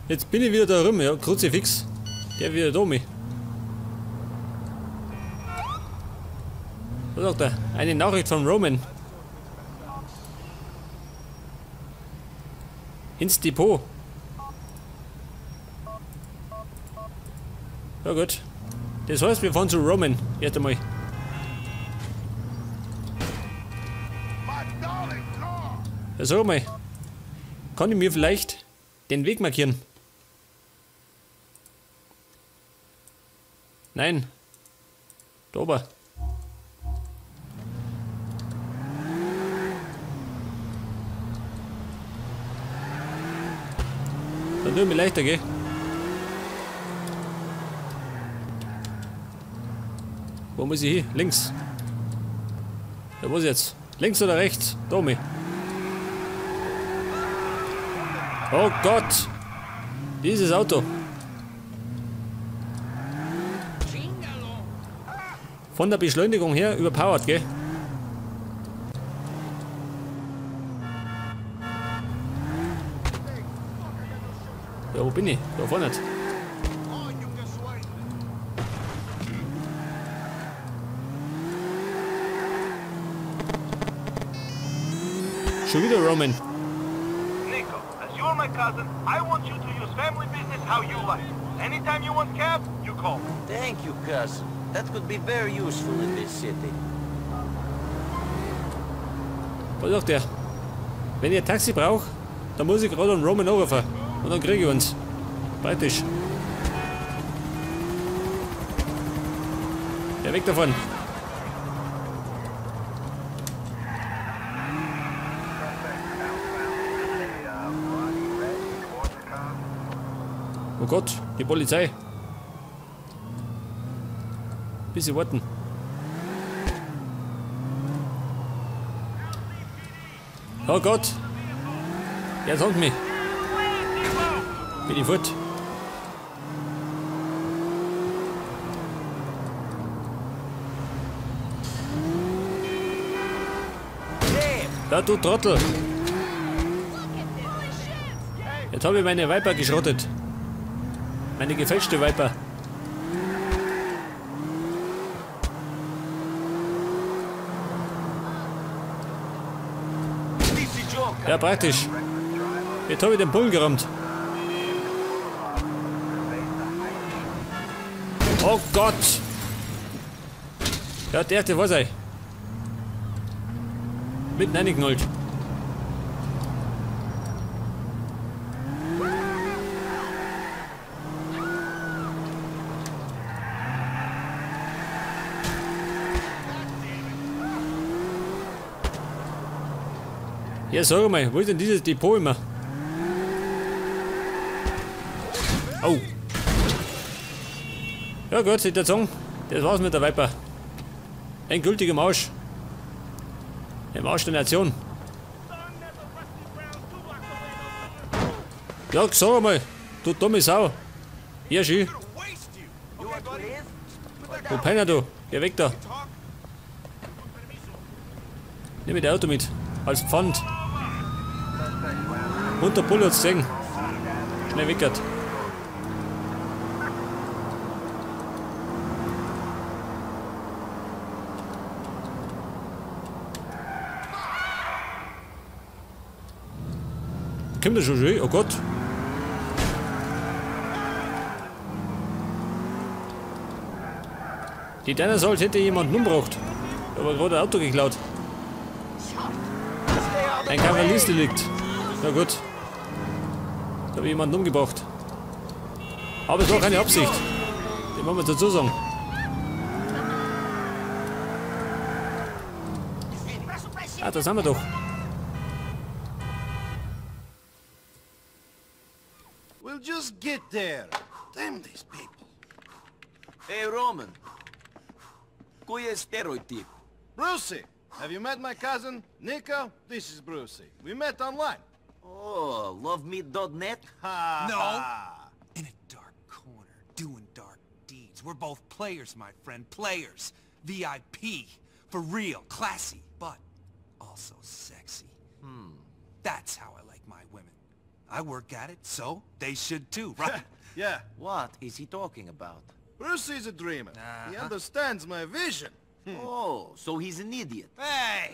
Jetzt bin ich wieder da rum, ja, Kruzifix. Der wieder da mich. Was sagt er? Eine Nachricht von Roman. Ins Depot. Ja gut. Das heißt, wir fahren zu Roman. Erst einmal. Ja, sag mal. Kann ich mir vielleicht den Weg markieren? Nein. Da oben. Dann tut mir leichter, gell? Wo muss ich hin? Links. Ja, wo ist jetzt? Links oder rechts? Da mich. Oh Gott! Dieses Auto. Von der Beschleunigung her überpowered, gell? Ja, wo bin ich? Da vorne. Schon wieder Roman. Nico, as you're my cousin, I want you to use family business how you like. Anytime you want cab, you call. Thank you, cousin. That could be very useful in this city. Was sagt der? Wenn ich ein Taxi brauche, dann muss ich gerade einen Roman anrufen. Und dann kriege ich uns. Praktisch. Ja, weg davon. Oh Gott, die Polizei. Bisschen warten. Oh Gott. Jetzt kommt mich. Bin ich fort. Da, du Trottel. Jetzt habe ich meine Viper geschrottet. Meine gefälschte Viper. Ja, praktisch. Jetzt habe ich den Bullen gerammt. Oh Gott! Ja, der was sei. Mitten reingeknallt. Ja, sag mal, wo ist denn dieses Depot immer? Oh. Ja gut, ich würde sagen, das war's mit der Viper. Endgültig im Arsch. Im Arsch der Nation. Ja, sag mal, du dumme Sau. Hier, schön. Wo Penner du? Geh weg da. Nimm mir das Auto mit. Als Pfand. Und der Bulle hat's gesehen. Schnell weg. Kommt der schon schön? Oh Gott. Die Dinosaurier hätte jemanden umgebracht. Aber gerade ein Auto geklaut. Ein Kavaliersdelikt. Na gut. Da habe ich jemanden umgebracht. Aber es war keine Absicht. Den wollen wir dazu sagen. Ah, da sind wir doch. We'll just get there. Damn these people. Hey Roman. Qui è stereotype? Brucey! Have you met my cousin, Nico? This is Brucey. We met online. Oh, loveme.net? No! In a dark corner, doing dark deeds. We're both players, my friend. Players. VIP. For real. Classy, but also sexy. That's how I like my women. I work at it, so they should too, right? Yeah. What is he talking about? Brucey's a dreamer. He understands my vision. Oh, so he's an idiot. Hey!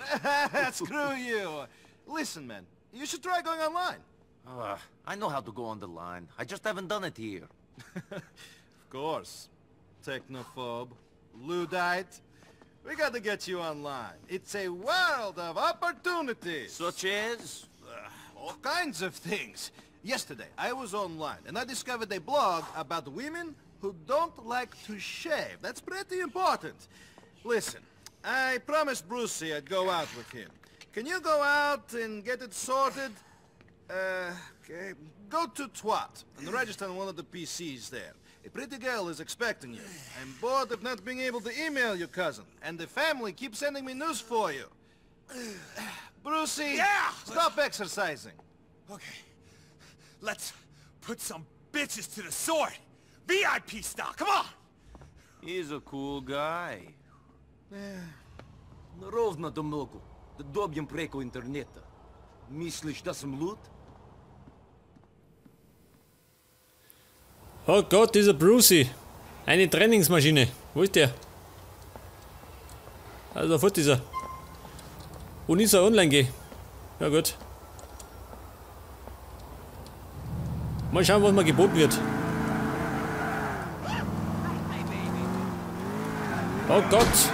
Screw you. Listen, man, you should try going online. I know how to go on the line. I just haven't done it here. Of course. Technophobe, Luddite. We got to get you online. It's a world of opportunities. Such as? All kinds of things. Yesterday, I was online and I discovered a blog about women who don't like to shave. That's pretty important. Listen, I promised Brucey I'd go out with him. Can you go out and get it sorted? Okay. Go to Twat and register on one of the PCs there. A pretty girl is expecting you. I'm bored of not being able to email your cousin, and the family keeps sending me news for you. Brucey, yeah! Stop exercising. Okay, let's put some bitches to the sword. VIP style, come on! He's a cool guy. Ровно до много. Да добьем преко интернета. Мислиш да съм луд? Oh Gott, dieser Brucey. Eine Trainingsmaschine. Wo ist der? Also fort ist er. Und ist er online geh. Ja gut. Mal schauen, was mir geboten wird. Oh Gott.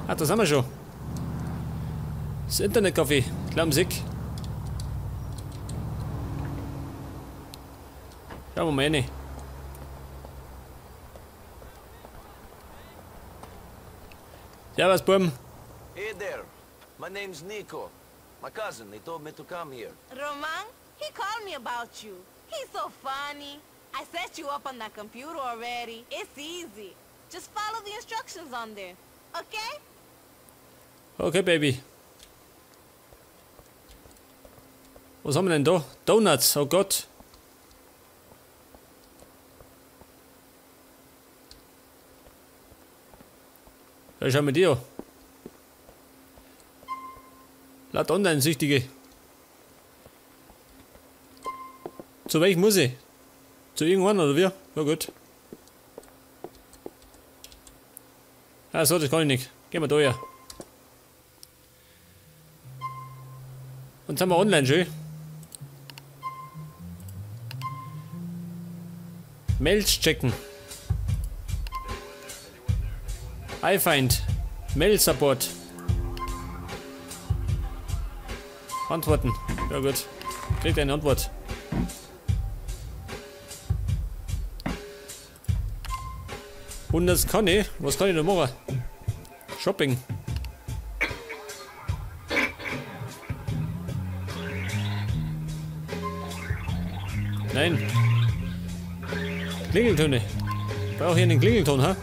Ah, da sind wir schon. Das Internetcafé. Klamsig. Schauen wir mal rein. Servus, Buben. Hey there. My name's Nico. My cousin, he told me to come here. Roman, he called me about you. He's so funny. I set you up on that computer already. It's easy. Just follow the instructions on there. Okay? Okay, Baby. Was haben wir denn da? Donuts, oh Gott. Ja, schau mir die an. Laut Online-Süchtige. Zu welchem muss ich? Zu irgendwann oder wie? Ja gut. Ah so, das kann ich nicht. Gehen wir da her. Und sind wir online schön. Mails checken. iFind. Mail Support. Antworten. Ja gut. Kriegt eine Antwort. Und das kann ich. Was kann ich denn machen? Shopping. Nein. Klingeltöne. Brauche ich einen Klingelton, ha?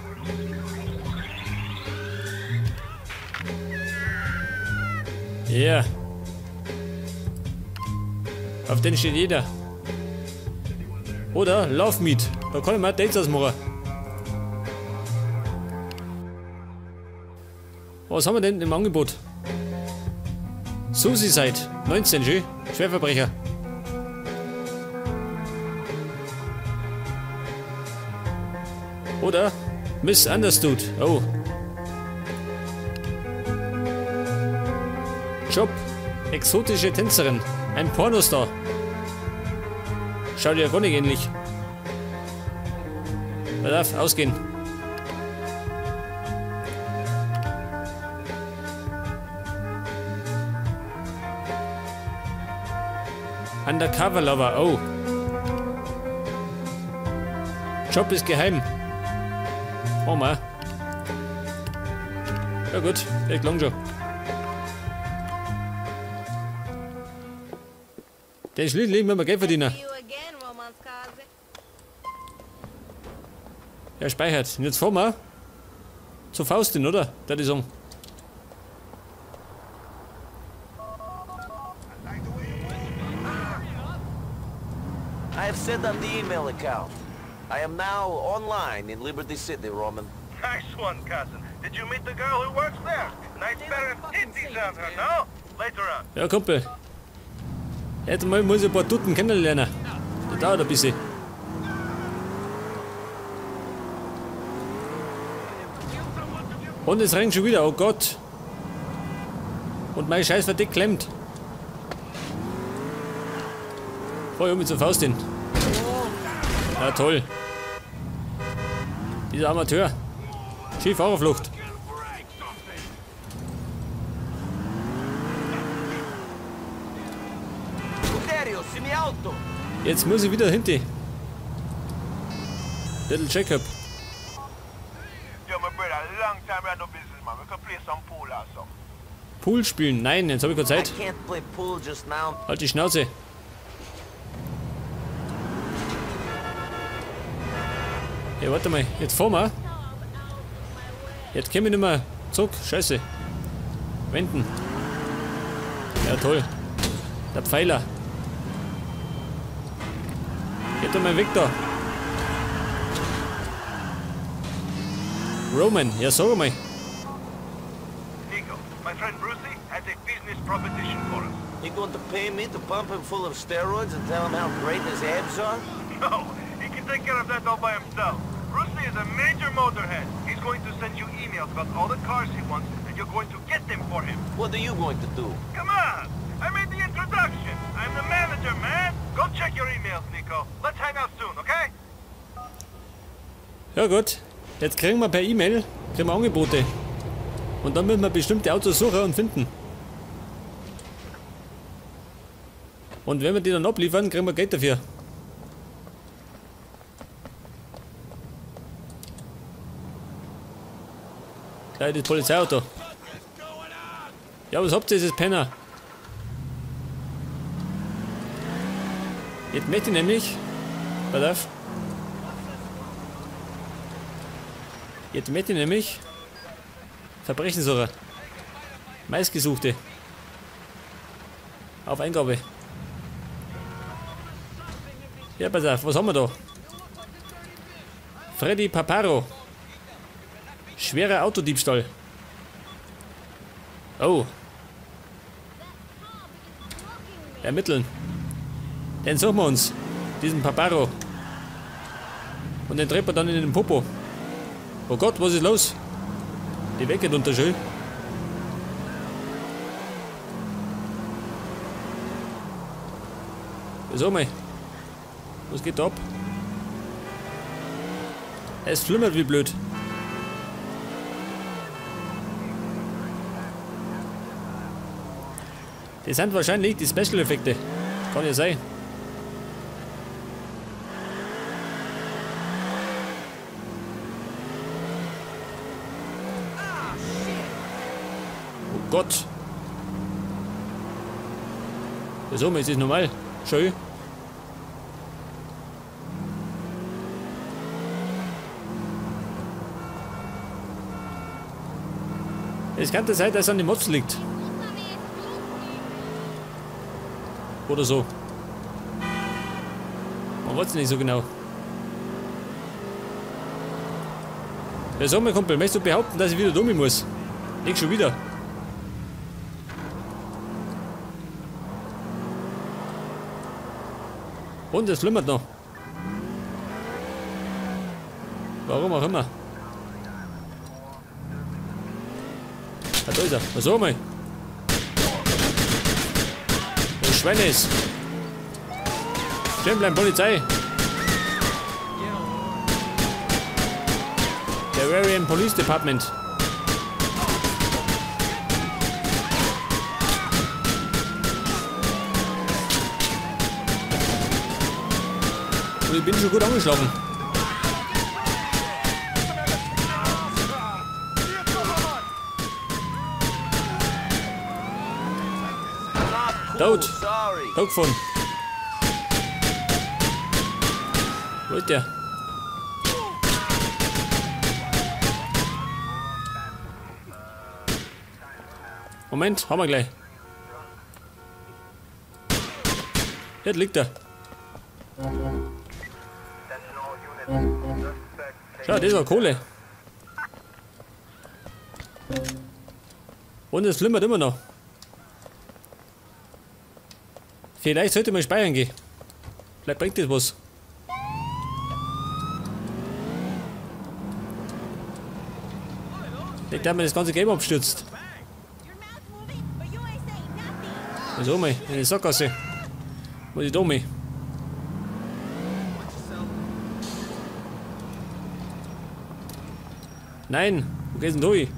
Ja. Yeah. Auf den steht jeder. Oder Love Meet. Da kann ich mal Dates ausmachen. Was haben wir denn im Angebot? Susi seit 19, schön. Schwerverbrecher. Oder Misunderstood. Oh. Job. Exotische Tänzerin. Ein Pornostar. Schaut ja gar nicht ähnlich. Darf ausgehen. Undercover Lover. Oh. Job ist geheim. Oh mal. Ja gut, echt lang schon. Den Schlüssel müssen wir Geld verdienen. Ja, speichert. Und jetzt fahren wir zu Faustin, oder? Da die sagen. I have set up the email account. I am now online in Liberty City, Roman. Nice one, cousin. Did you meet the girl who works there? Nice pair of titties on her, no? Later on. Ja, Kumpel. Jetzt mal muss ich ein paar Tutten kennenlernen. Das dauert ein bisschen. Und es regnet schon wieder, oh Gott. Und mein scheiß Verdeck klemmt. Fahr ich um mit zur Faust hin. Ja, toll. Dieser Amateur. Skifahrerflucht. Jetzt muss ich wieder hinten. Little Jacob. Pool spielen? Nein, jetzt habe ich keine Zeit. Halt die Schnauze. Ja, warte mal. Jetzt fahren wir. Jetzt komme ich nicht mehr zurück. Scheiße. Wenden. Ja, toll. Der Pfeiler. Geht doch mal weg da. Roman, ja, sag mal. Niko, my friend Brucie has a business proposition for us. You going to pay me to pump him full of steroids and tell him how great his abs are? No, he can take care of that all by himself. Brucie is a major motorhead. He's going to send you emails about all the cars he wants, and you're going to get them for him. What are you going to do? Come on! I made the introduction. I'm the manager, man. Go check your emails, Niko. Let's hang out soon, okay? Ja gut. Jetzt kriegen wir per E-Mail Angebote. Und dann müssen wir bestimmte Autos suchen und finden. Und wenn wir die dann abliefern, kriegen wir Geld dafür. Gleich das Polizeiauto. Ja, was habt ihr, dieses Penner? Jetzt möchte ich nämlich... Pass auf. Jetzt möchte ich nämlich... Verbrechenssucher. Meistgesuchte. Auf Eingabe. Ja, pass auf, was haben wir da? Freddy Paparo. Schwerer Autodiebstahl. Oh. Ermitteln. Den suchen wir uns. Diesen Paparo. Und den dreht man dann in den Popo. Oh Gott, was ist los? Die Welt geht unter, schön. Wieso mal? Was geht da ab? Es flimmert wie blöd. Das sind wahrscheinlich die Special-Effekte. Kann ja sein. Oh Gott. Wieso, ist das normal? Schön. Es kann sein, dass es an den Mods liegt. Oder so. Man weiß es nicht so genau. Ja, sag mal, Kumpel, möchtest du behaupten, dass ich wieder dumm muss? Nicht schon wieder. Und es flimmert noch. Warum auch immer. Ah, da ist er. Was sag mal. Wo Schweine ist. Stehen bleiben, Polizei. Der Bavarian Police Department. Und ich bin schon gut angeschlagen. Tot. Tot gefunden. Wo ist der? Moment, haben wir gleich. Jetzt liegt er. Schau, das ist auch Kohle. Und es flimmert immer noch. Vielleicht sollte ich mal speichern gehen. Vielleicht bringt das was. Nicht, dass mir das ganze Game abstürzt. Also mal, in die Sackgasse. Muss ich da mal. Nein, wo geht's denn durch?